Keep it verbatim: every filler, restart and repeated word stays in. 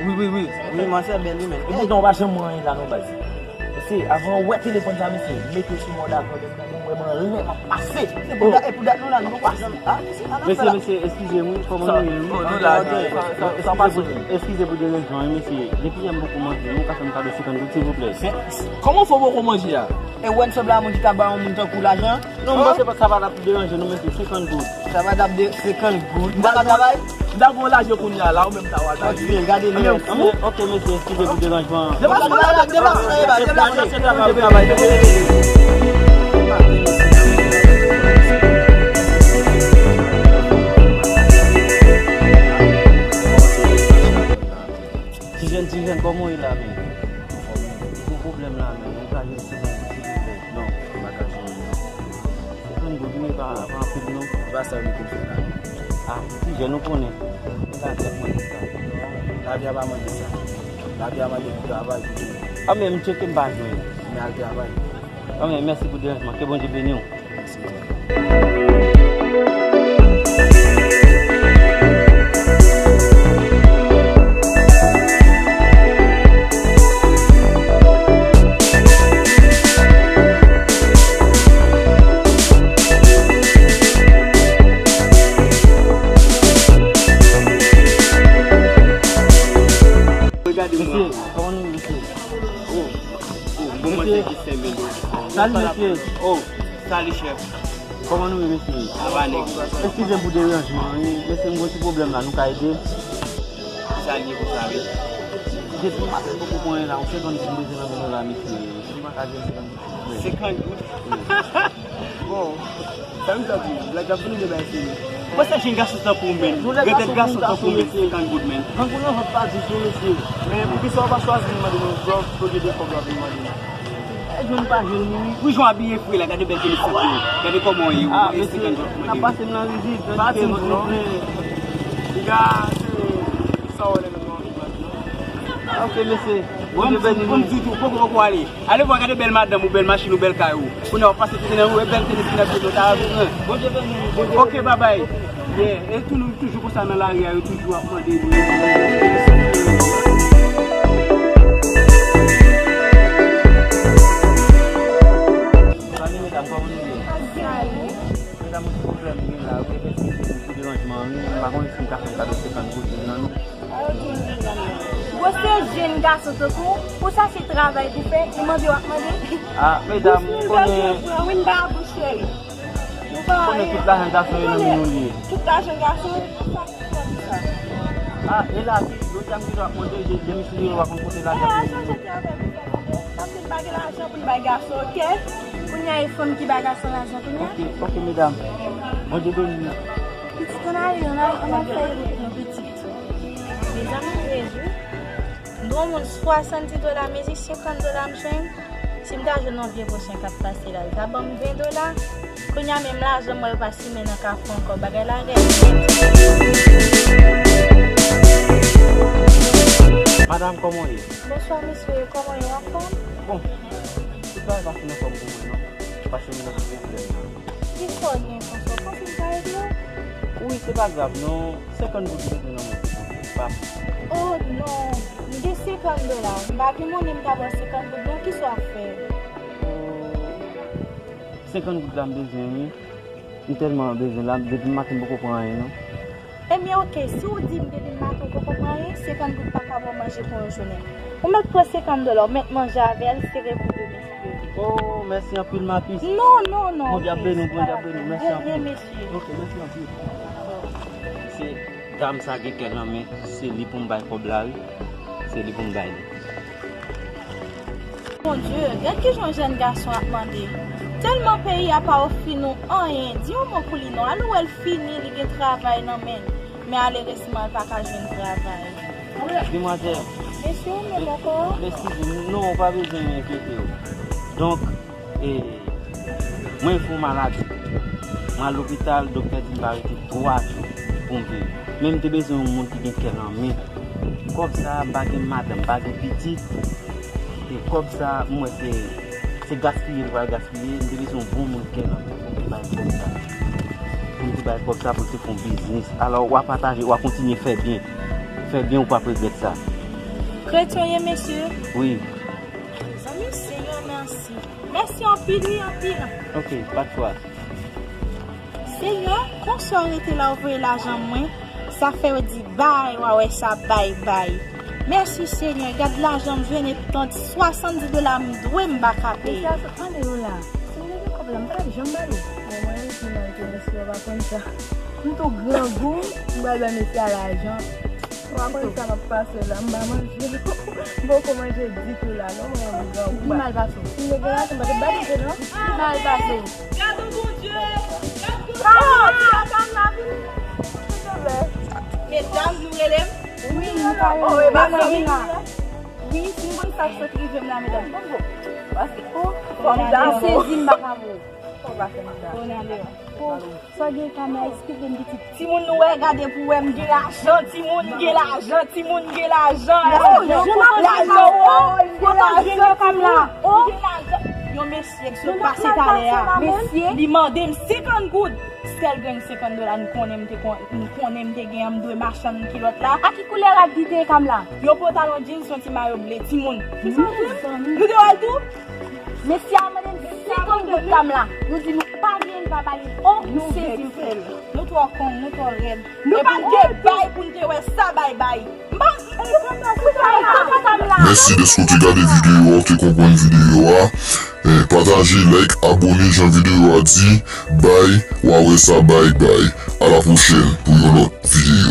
Wi, wi, wi. Wi, manzè bèl, wi, men. E poutan, w pa janm wè anyen la, non, baz. Mesye, avan w wè telefòn sa, mesye, mete sou mòd avan, men mwen, mwen, anlè, m ap pase. E pou dat, e pou dat nou la, nou pase. Ah, mesye, mesye, eskize m, wi, kòman nou ye, wi? Eskize pou, eskize pou deranjman, wi, mesye. Depi yè m poko manje, nou ka fè m kado senkant goud, silvouplè? Kòman fè w poko manje a? E w wè m sanble a moun ki ka ba yon moun tankou w lajan? Non, m panse pa sa pa t ap deranje nou, mesye, senkant goud. Sa pa t ap de senkant goud. M pa ka travay? M ta gon lajan kounye a la, ou menm ta wè. Ok, gade men. Ok, mesye, eskize pou deranjman an. Debake, debake, debake, debake, debake. Ti jèn, ti jèn, kòman w ye la, men? Ou gon pwoblèm la, men. Ou ka jwenn senkant goud, silvouplè? Non, m pa ka jwenn, non. Senkant goud, wi, pa, pa anpil, non. Se pa sa yo mete m fè la, non. Ah, ti jèn, ou konnen. E la tèt mwen, sa. Lavi a pa mande sa. Lavi a mande pou travay, pou tounen. Ah, men m tcheke m pa jwenn. Men al travay. Ah, men mèsi pou deranjman. Ke Bondye beni w. Mesye, kòman nou ye, mesye? Oh, oh, bon maten, ki senmen. Salut, mesye. Oh, salut, chef. Kòman nou ye, mesye? Ava nèg. Eskize m pou deranjman, wi. Mesye, m gon ti pwoblèm la, nou ka ede? Ki sa l ye konsa, wi? Depi maten, m poko pran anyen la, yon senkant goud m bezwen nan men nou la, mesye. Si m pa ka jwenn senkant goud, silvouplè. Senkant goud? Bon, sa m ta di, black ap vini de bay fini. Mwen se jèn gason tankou w, men. Grandèt gason tankou w, men. Senkant goud, men. Tankou nan vant pa ditou, mesye. Men poukisa w pa chwazi vin mande nou, jòf, olye de kòb la vin mande nou? E jwenn pa jwenn, wi. Wi, jan w abiye fre la, gade bèl tenis sa pou ou. Gade kòman w ye, ou. Ah, mesye, n ap pase m nan rizib, pa di m non. Piga, se sa w wè lè menm nan. Ok, mesye. Bondye beni nou. Bon, m di tou, poko, poko ale. Ale vwa gade bèl madanm ou, bèl machin ou, bèl kay ou. Kounye a w ap pase kote nan ou, e bèl tenis ki nan pye w, ta ap pran. Bondye beni nou, Bondye beni nou. Ok, babay. Yeah, e tou nou toujou konsa nan lari a, yo toujou ap mande nou. Salut, medam, kòman nou ye? Salut. Medam, yon ti pwoblèm gen la, wi, eskize m pou deranjman an, wi, m pa konnen si m ka fè kado senkant goud youn nan nou. Gwo se jèn gason tankou w, pou chache travay pou fè, e mande w ap mande. Ah, medam, ou konnen, wi, m pa bouch cheri. Ou pa konnen tout lajan gason yo nan men nou li ye. Tout lajan gason, sa pou fè sa. Ah, e la, jodi a m gentan ap mande, de, de misye yo pa konn kote lajan. Ah, chanje travay pou fè tande. Paske m pa gen lajan pou m bay gason, ok? Kounye a, e fanm ki bay gason lajan kounye a? Ok, ok, medam. Bondye beni nou. Pitit, ann ale, ann ale, ann al fè wout nou, pitit. Mezanmi, Jezi. M dwe yon moun swasanndis dola, mezi senkant dola m jwenn. Si m ta jwenn yon vye pwochen k ap pase la, li ta ban m ven dola. Kounye a menm lajan m wè yo pa simen nan kafou ankò. Bagay la rèd nèt. Madanm, kòman w ye? Bonswa, mesye. Kòman w ye? W anfòm? Bon, tout bagay pa fin anfòm pou mwen, non. Paske m nan ti pwoblèm la. Kisa w gen konsa? W panse m ka ede w? Wi, se pa grav, non. Senkant goud m bezwen nan men w, pa. Oh, non. M gen senkant dola. M pa gen monnen m ta ba w senkant goud, non. Kisa w ap fè? Oh, senkant goud la m bezwen, wi. M tèlman bezwen la, depi maten m poko pran anyen, non. Ebyen, ok, si w di m depi maten w poko pran anyen, senkant goud pa ka ba w manje pou yon jounen. Ou mèt pran senkant dola, ou mèt manje avè l, se revou de mesye. Oh, mèsi anpil, ma puce. Non, non, non. Bondye ap beni w, Bondye ap beni w. Mèsi anpil. Ok, mèsi anpil. Se dam sa gen kè nan men, se li pou m bay kòb la, wi. Se li pou m bay li. Bondye, gad kijan yon jèn gason ap mande. Tèlman peyi a pa ofri nou anyen, di yon mo pou li non. Al wè l fini, li gen travay nan men l. Men malerezman, l pa ka jwenn travay. Demwazèl. Mesye, ou menm ankò? Eskize m, non, ou pa bezwen enkyete w. Donk, e, mwen fè yon maladi. Mwen al lopital, doktè di m pa rete twa jou pou m viv. Men m te bezwen yon moun ki gen kè nan men. Kòb sa a, m pa gen madanm, m pa gen pitit. E kòb sa a, m wè se, se gaspiye, m pral gaspiye. M te bezwen yon bon moun kè nan men pou m te bay kòb sa. Pou m te bay kòb sa pou l te fè yon biznis. Alò, w a pataje, w a kontinye fè byen. Fè byen, ou p ap regrèt sa. Kretyen w ye, mesye? Wi. Zanmi, Senyè, mèsi. Mèsi anpil, wi, anpil. Ok, pa t fwa. Senyè, konsa w rete la, w voye lajan mwen, sa fè yo di bay, w a wè sa, bay, bay. Mèsi, Senyè, gad lajan m jwenn, epi tande swasanndis dola m dwe, m pa ka peye. Mesye, ann ale w la. Si m te gen kòb la, m pa t ap janm ba l ou. Bon, mwen menm, m di mal ke mesye yo pa konn sa. M tou grangou, m pral ba mesye a lajan. Ou pa konn sa m ap pase la, m pa manje. M poko manje ditou la, non, mwen menm grangou. Ki mal pase w? Si m te gen lajan, m pa t ap ba l ou, non? Ki mal pase w? Gade Bondye! Gade Bondye! Oh, ti madanm la, vin. Silvouplè. Medam, nou rele m? Wi, nou ka rele. Oh, e pa mwen vin la. Wi, si m konn sa k sot rive m la, medam. Paske, oh, fò m dam. Sezi m pa ka bo. Fò w pa fè m sa. Konnen deyò. Oh, sa gen kamera, eksplike m pitit. Timoun, nou wè, gade pou wè m gen lajan, timoun, m gen lajan, timoun, m gen lajan. Lajan, lajan, oh, m gen lajan, timoun, m gen lajan. Yon mesye k sot pase talè a, mesye, li mande m senkant goud. Sèl grenn senkant dola m konnen m te kon-, m konnen m te gen an, m dwe machann kilòt la. A ki koulè rad li te ye, kamera? Yon pantalon jeans, yon ti mayo ble, timoun. Nou te wè l tou? Mesye a mande m senkant goud, kamera. Nou di nou pa gen, li pa ba li. Oh, nou sezi m, frè m. Nou twò kong, nou twò rèd. Nou pa gen, bay pou n te wè sa, bay, bay. M pa, m pa, m pa, m pa, kamera. Mèsi dèske w te gade videyo a, w te konprann videyo a. Eh, pataje, like, abòne, jan videyo a di, bay, w a wè sa, bay, bay. A la pwochèn pou yon lòt videyo.